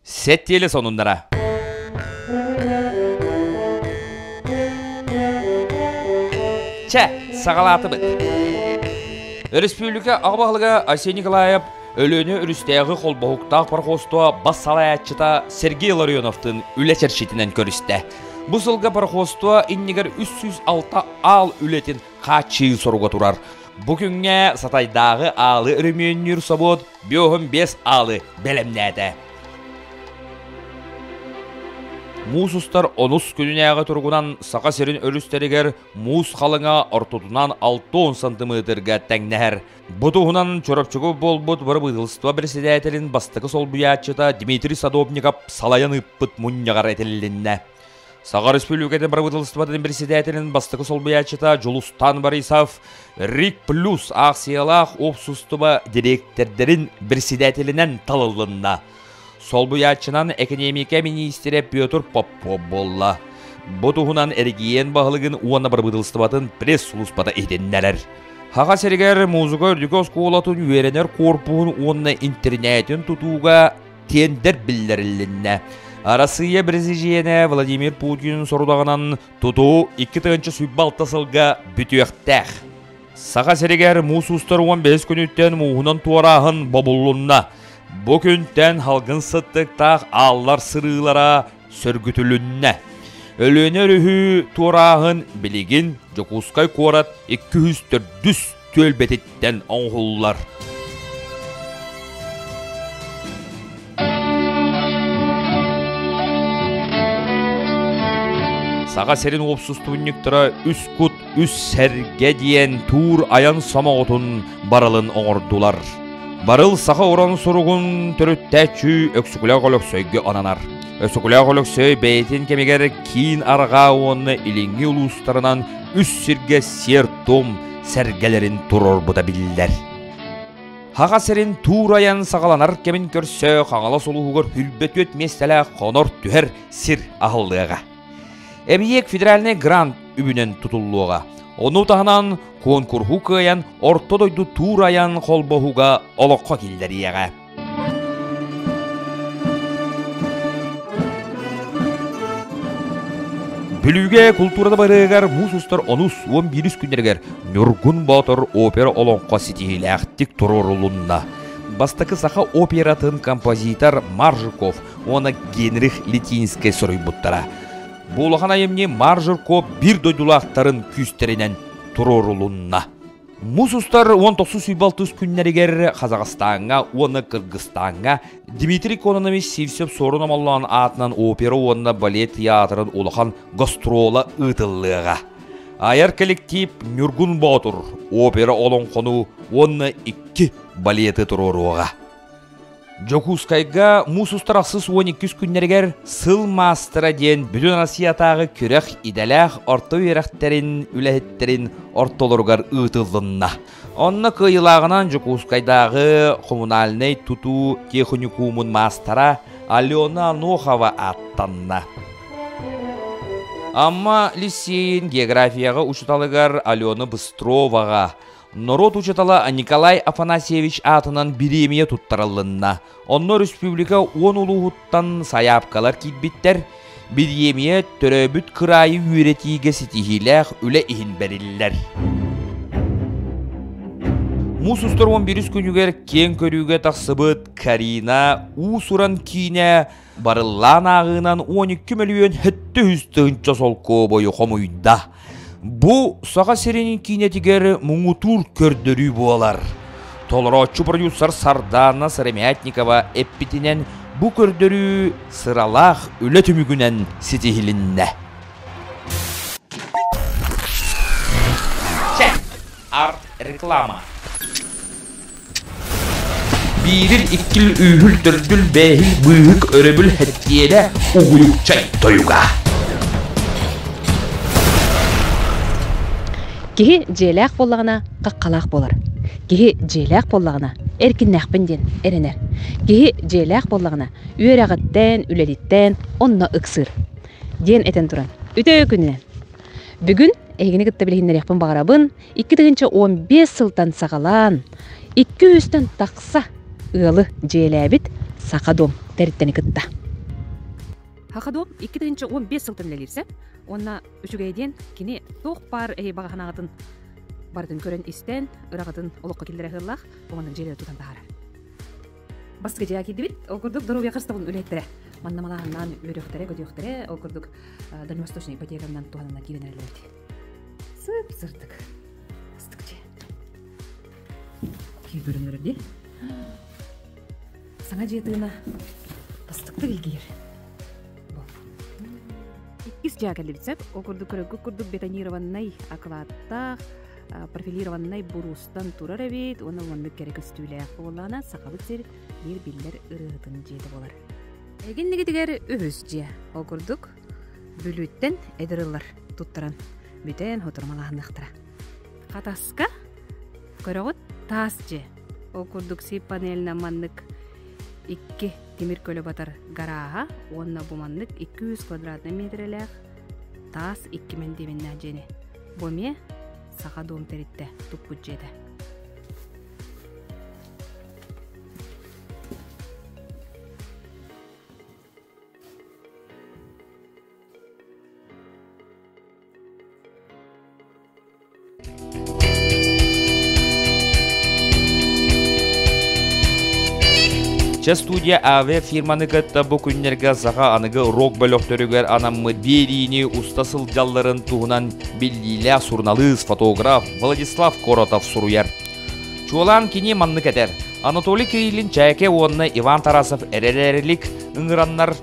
Сэттиэлэ сонуннара. Чэ, саҕалаатыбыт. Өрөспүүбүлүкэ аҕа баһылыга Айсен Николаев Өлүөнэ өрүстээҕи холбоһуктаах пароходство бас салайааччыта Сергей Ларионовтыын үлэ чэрчитинэн көрүстэ. Бу сылга пароходство иннигэр 306 аал үлэтин хааччыйыы соруга турар. Бу күҥҥэ Сатайдааҕы аалы өрөмүөннүүр собуот биоһун 5 аалы бэлэмнээтэ. Муус устар онус күнүнээҕи туругунан Саха сирин өрүстэригэр муус халыҥа ортотунан 60 сантыметрга тэҥнэһэр. Бу туһунан Чурапчыга буолбут бырабыыталыстыба председателин бастакы солбуйааччыта Дмитрий Садовников салайан ыыппыт мунньаҕар этилиннэ. Саха Республикатын бырабыыталыстыбатын председателин бастакы солбуйааччыта Дьулустан Борисов РИК Плюс аахсыйалаах уопсустуба дириэктэрдэрин председателинэн талыллынна. Солбуйааччынан экэниэмикэ миниистирэ Петр Попов буолла. Бу туһунан эрэгийиэн баһылыгын уонна бырабыыталыстыбатын пресс-сулууспата иһитиннэрэр. Саха сиригэр музыка үрдүкү оскуолатын үөрэнэр куорпуһун уонна интэринээтин тутууга тендер биллэрилиннэ. Арассыыйа президенэ Владимир Путин сорудаҕынан тутуу 2026 сылга бүтүөхтээх. Саха сиригэр муус устар 15 күнүттэн мууһунан туорааһын бобуллунна. Бу күнтэн халгын сыттыктаах ааллар сырыылара сөргүтүлүннэ. Өлүөнэ өрүһү туорааһын билигин Дьокуускай куорат 204 түөлбэтиттэн оҥоһуллар. Саха сирин уопсустубунньуктара үс кут үс сэргэ диэн туур айан сомоҕотун барылын оҥордулар. Барыл саха уран суругун төрүттээччи Өксөкүлээх Өлөксөйгө ананар. Өксөкүлээх Өлөксөй бэйэтин кэмигэр киин арҕаа уонна илиҥҥи улуустарынан үс сиргэ сиэр-туом сэргэлэрин туруорбута биллэр. Хаха сирин туурайан саҕаланар кэмин көрсө Хаҥалас улууһугар хүрбэтүөт миэстэлээх хонор түһэр сир аһыллыаҕа. Эбийиэк федеральнай грант үбүнэн тутуллуоҕа. Ону таһынан куонкурһу кыайан Орто дойду туурайан холбоһуга олоххо киллэриэҕэ. Бүлүүгэ култуурада барыгар муус устар онус уон биирис күннэригэр Ньургун Боотур опера олоҥхо ситиһиилээхтик туруорулунна. Бастакы саха оператын композитор Маржиков уонна Генрих Литинскэй суруйбуттара. Бу улахан айымньы Маржиков биир дойдулаахтарын күүстэринэн туруорулунна. Муус устар 19 күннэригэр Казахстаҥҥа уонна Кыргызстаҥҥа Дмитрий Кононович Сивцев Суорун Омоллоон аатынан опера уонна балет театрын улахан гастрола ыытыллыаҕа. Айар коллектив Ньургун Боотур опера олоҥхону уонна икки балеты туруоруоҕа. Дьокуускайга муус устар ахсыс 12 күннэригэр «Сыл маастара» диэн Бүтүн Россиятааҕы күрэх идэлээх орто үөрэхтэрин үлэһиттэрин ортолоругар ыытыллынна. Онно кыайыылааҕынан Дьокуускайдааҕы коммунальнай тутуу техникумун маастара Алена Нохова ааттанна. Амма лиссиэйин географияҕа учууталыгар Алена Быстроваҕа Норуот учуутала Николай Афанасьевич аатынан бириэмийэ туттарыллынна. Онно республика уон улууһуттан сайаапкалар киирбиттэр. Бириэмийэ төрөөбүт кыраайы үөрэтиигэ ситиһиилээх үлэ иһин бэриллэр. Муус устар 11 күнүгэр киэҥ көрүүгэ тахсыбыт Карина уус-уран киинэ барыллаан ааҕыынан 12 мөлүйүөн 700 тыһыынча солкуобайы хомуйда. Бу Саха сирин киинэтигэр муҥутуур көрдөрүү буолар. Толорооччу продюсер Сардаана Сыромятникова эппитинэн, бу көрдөрүү сыралаах үлэ түмүгүнэн ситиһилиннэ. Чэ, арт-реклама. Биирил, иккил, үүһүл, төрдүл, бээһил, быыһык, өрөбүл, хэттиэлэ, угуйукчай тойуга. Киһи дьиэлээх буоллаҕына, хаххалаах буолар. Киһи дьиэлээх буоллаҕына, эркиннээхпин диэн эрэнэр. Киһи дьиэлээх буоллаҕына, үөрэҕиттэн, үлэтиттэн онно ыксыыр. Диэн этэн туран, үтүө күнүнэн! Бүгүн эһигини кытта билиһиннэриэхпин баҕарабын 2015 сылтан саҕалаан, 200-тэн тахса ыалы дьиэлээбит Саха дом тэрилтэни кытта. Саха дом 2015 сылтан үлэлиир сөп. Уонна үчүгэй диэн кини туох баар эһи баҕа санаҕытын барытын көрөн-истэн, ыраҕытын олоххо киллэрэ сыаллаах уонна дьиэлэри тутан таһаарар. Бастакы дьиэҕэ киирдибит. Ол курдук доруобуйа харыстабылын үлэһиттэрэ манна малааһыннаан үөрүөхтэрэ, көтүөхтэрэ. Ол курдук дальневосточнай ипотеканан туһанан киирэн эрэллэр эбит. Сып-сырдык. Ыстык дьиэ. Киһи көрөн үөрэр дии. Саҥа дьиэ тыына бастыктык илгийэр. Иккис дьиэҕэ кэллибит сөп. Ол курдук көрөргүт курдук бетонированнай окладтаах, профилированнай буруустан турар эбит уонна маннык кэрэ көстүүлээх буоллаҕына Сахабыт сир биир биллэр ырыаһытын дьиэтэ буолар. Эгиннигитигэр үһүс дьиэ. Ол курдук Бүлүүттэн эдэр ыллар туттаран бүтэн хотурмалаһыныахтара. Хатаска көрөҕүт таас дьиэ. Ол курдук си панельна маннык икки тимир көлө батар гарааһа уонна бу маннык 200 квадратный метрэлээх таас икки мэндиэмэннээх дьиэни. Бу эмиэ Саха дом тэриттэ туппут дьиэтэ. Чэ студия АВ фирманы кытта бу күннэргэ саха аныгы рок бөлөхтөрүгэр анаммыт биэриини уста сылдьалларын туһунан биллиилээх суруналыыс, фотограф Владислав Коротов суруйар. Чуолаан кини маннык этэр. Анатолий Кириллин Чээкэ уонна Иван Тарасов эрэлэрилик ыҥыраннар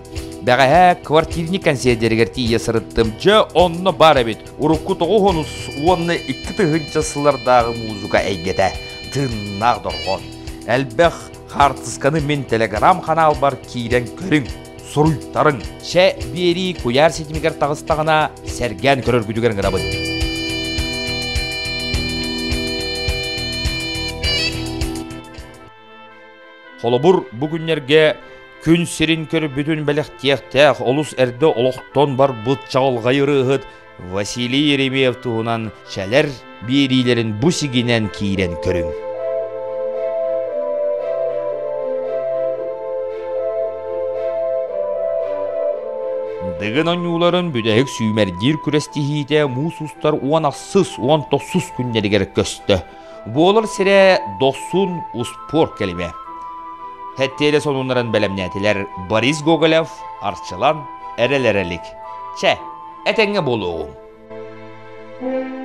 бэҕэһээ квартирник кэнсиэрдэригэр тиийэ сырыттым. Дьэ, онно баар эбит. Урукку тоҕус уонна икки тыһыынча сыллардааҕы музыка эйгэтэ. Тыыннаах дорҕоон. Элбэх хаартысканы мин телеграм-ханаалбар киирэн көрүҥ, суруйтарыҥ. Чэ, биэрии куйаар ситимигэр таҕыстаҕына, сэргээн көрөргүтүгэр ыҥырабын. Холобур, бу күннэргэ күн сирин көрбүтүн бэлэхтиэхтээх олус эрдэ олохтон барбыт чаҕылҕай ырыаһыт Василий Еремеев туһунан чэлэр биэриилэрин бу сигинэн киирэн көрүҥ. Дыгын оонньууларын бүтэһик сүүмэрдиир күрэстиһиитэ муус устар уон ахсыс, уон тохсус күннэригэр көстө. Буолар сирэ Дохсун успуорт кэлимэ. Хэттиэлэ сонуннарын бэлэмнээтилэр Борис Гоголев, Арчылан, Эрэл Эрэлик. Чэ, этэҥҥэ буолуоҕуҥ.